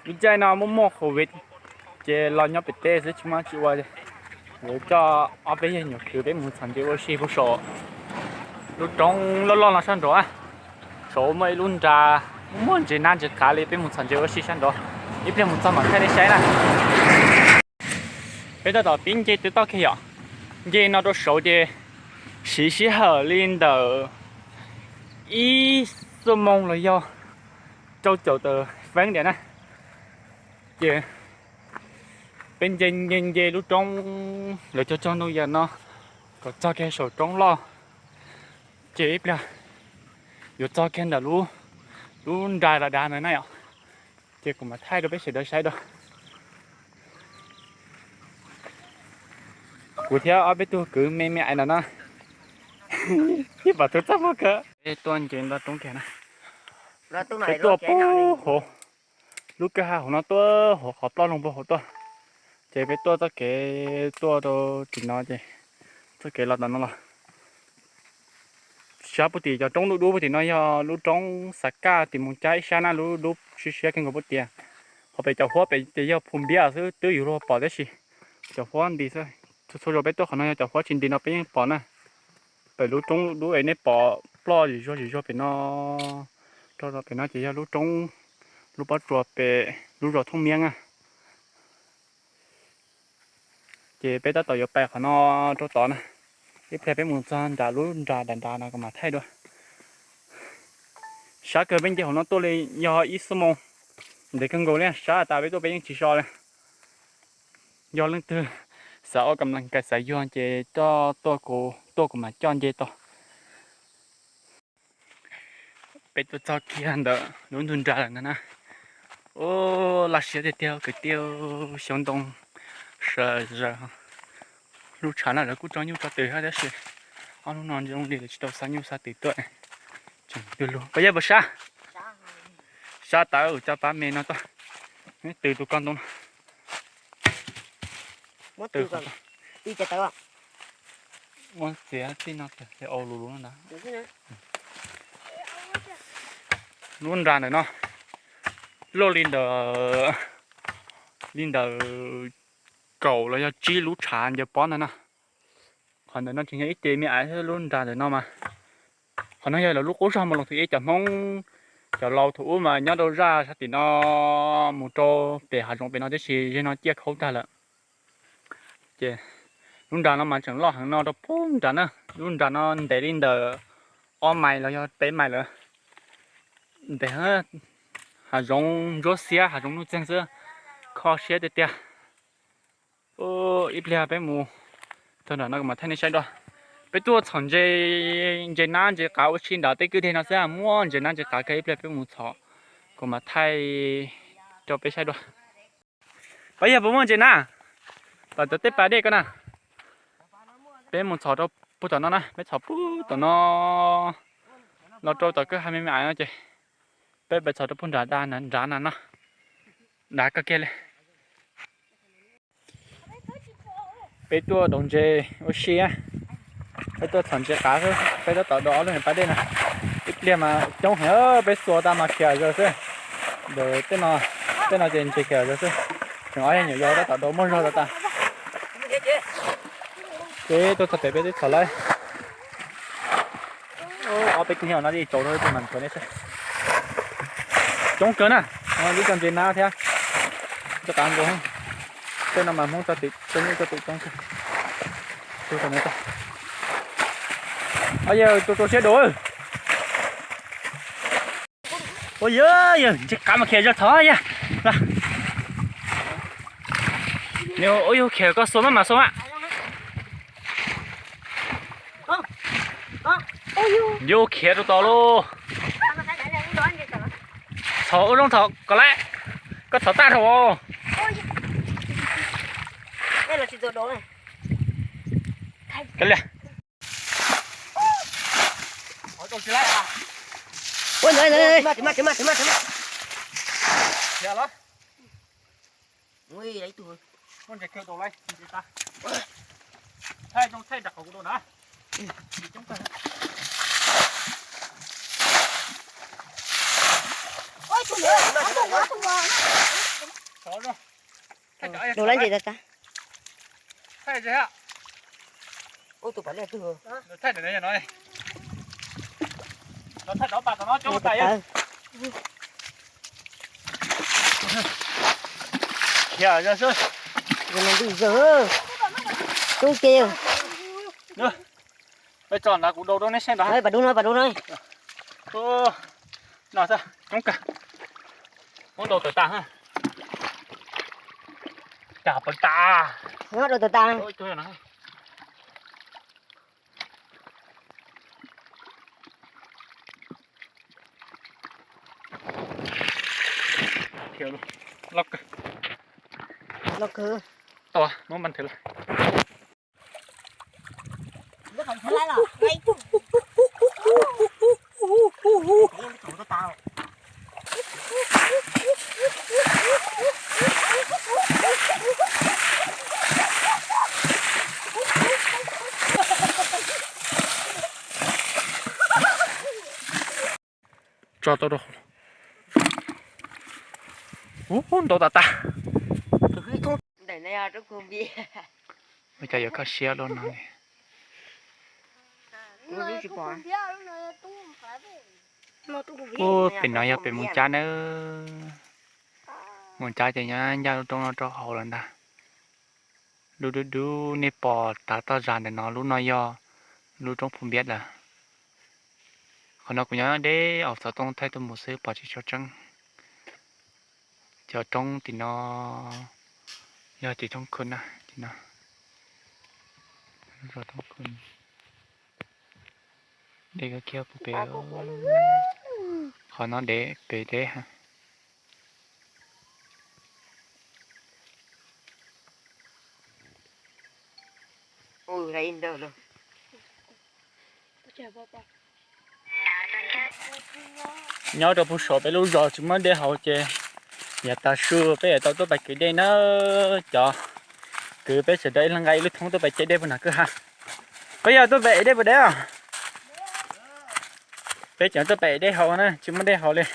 Lub caij no muaj muaj covid ces los nyob pem teb xwb tsis muaj tsis ua. Yuav coj ob peb yawg nyuam kwv peb mus txhom ntses ua si puag saum lub roob loj loj no sab nraud. Saum muaj ib lub nra muaj ntses nab ntses qav li, peb mus txhom ntses ua si sab nraud. Ib pliag mus txog mam thaij nej saib na. Peb tab tom pib nce twb toj kiag yom. Nce no rau saud ces siv sij hawm li ntawm ib xuab moos los yog rau caum tawm feeb tiam na. Ces peb nce nce nce lub roob lawv cog cog ntoo yam no kom txog kiag saum roob loj, ces ib pliag yuav txog kiag ntawm lub nra dav dav ntawd na yom. Ces kuv mam thaij rau peb sawv daws saib dua. Kuv thiab ob peb tug kwv me me ais ntawm no, ib pam tug txaj muag kawg. Peb tuaj nce ntawm roob kiag na. Peb tuaj puag hauv lub kwj ha hauv no tuaj hauv qhov ploj loo puag hauv tuaj. Ces peb tuaj txoj kev tuaj rau tim no ces txoj kev los tom no los sab puag tim cov roob dub dub puag tim no yog lub roob Xav Kaj tim Moos Cab ib sab na, lub dub siab siab kawg nkaus puag tias. Qhov pem cov huab pem ces yog Phu Npiab xwb twb yuav luag pom tab sis cov huab nti xwb. Txhua txhua zaus peb tuaj qhov no yog cov huab tsis nti no peb yeej pom na. Pem lub roob dub es nej pom ploj zim zuag zim zuag pem no, rau pem no ces yog lub roob, lub pob tsuas pem lub zos Thoob Miab na. Ces peb tab tom yuav pais qhov no rau tod na. Ib pliag peb mus txog nram lub nra dav dav no kuv mam thaij dua. Sab kawg peb nce hauv no tuaj li yog ib xuab moos ntev kawg nkaus li, sab tas peb tuaj peb yeej tsis so li. Yog leej twg xav ua kam lees kais xav yuag ces coj tuaj kuv, tuaj kuv mam coj nce tau. Peb tuaj txog kiag ntawm lub ntug nra lawm ntag na. Ub, laj siab tiag tiag kwv tij, xyoob ntoo sawv zaws. Lub tshav no lawv kuj tso nyuj tso twm thiab tab sis ob hnub no zoo li lawv tsis tau xa nyuj xa twm tuaj tseem twg lug. Pab yawg puas sab? Sab tawv, coj pab me no tuaj. Twm tus ko ntoo no. Muab txiav txij no, au lus lus no ntag. Lub nra ntawm no loj li ntawm, li ntawm kaum los yog tsib lub tshav ncaws pob ntag na. Qhov ntawm no tseem yog ib ce me ais, lub nra ntawm no mas, qhov no yog lawv lub qub zog Moo Loos Thwm Ib, cov Hmoob cov laus thaum ub mas nyob rau zaj sab tim no mus rau pem hav zoov pem no tib si, zeg no ciaj khaub tag lawm. Ces lub nra no mas tseem loj heev no rau puag nram na. Lub nra no ntev li ntawm ob mais los yog peb mais lawm. Ntev, hav zoov ntsuab xiab, hav zoov nuj txeeg xwb, kho siab tiag tiag. Ib pliag peb mus txog nram no kuv mam thaij nej saib dua. Peb tuaj txhom ntses, ntses nab ntses qav ua si nram tej kwj deg no xwb, muaj ntses nab ntses qav kawg. Ib pliag peb mus txhom, kuv mam thaij rau peb saib dua. Pab yawg puas muaj ntses nab? Tom cov tej pas dej ko na. Peb mus txhom rau puag tom no na, peb txhom puag tom no los rau tom kwj ha me me ais no ces peb pais txhom rau puag nram nrad na no. Dav kawg kiag li. Peb tuaj dob ntses ua si, peb tuaj txhom ntses qav xwb, peb tab tom dob ob lub niag pas dej no. Ib pliag mas coob heev, peb xuas tas mas khiav zog xwb. Ntawm tej no, tej no ces ntses khiav zog xwb. Tseem ob yawg nyuam yaus tab tom dob muaj zog tas tas. Peb tuaj txog pem peb twb txhom lawm. Ob peb kwj ha no tsaus rau tus mas nthuav nej saib. Coob kawg na, lub cov ntses nab thiab. Cov qav nkaus. Tej no mas Hmoob tso twm, tso nyuj tso twm coob kawg. Ua yawg, rau rau siab dua. Ua yawg, yawg, ntses qav mas khiav zog thov yawg. Nws ua yug khiav koj xuas maj mam xuas mas. Yus khiav rau tod lauj. Txhom ua zoo txhom kom lawm. Koj txhom tag rau. Kav liam. Dua lab ntses tas tas. Ub, tus pam liaj twg? Khiav, ntws ces. Peb tso ntawd kuv dau rau neb saib ntawd. Pab dub no, pab dub no. No xwb, coob kawg. Muab dau tawm tas. Cas pawv tas. Dau tawm tas. Loj kawg. Loj kawg. Tau, muab npaj nthwv lawm. Tso tau rau hauv. Ub, ntau tas tas. Ua cas yuav kaj siab luaj no li. Ub, pem no yog pem Moos Cab nawb. Moos Cab ces nyob ncaj lub roob no rau hauv lawm ntag. Dub dub dub, nej pom tav toj zag ntawm no, lub no yog lub roob Phu Npiab lawm. Qhov no kuv nyob deb aus xov tooj thaij tuaj mus xwb pom tsis tshua tseeb. Cov roob tim no yog tim roob Khun na, tim no. Deb kiag puag pem, qhov no deb, pem deb ha. Nyob rau puag saum peb lub zos tsis muaj dej haus ces yav tav su peb yuav tau tuaj pais kwv dej na. Cov kwv, peb sawv daws ib leeg nqa ib lub thoob tuaj pais caij dej puag nram kwj ha. Koj yog tuaj pais ev dej puas deb os? Peb cov tuaj pais ev dej haus na, tsis muaj dej haus li.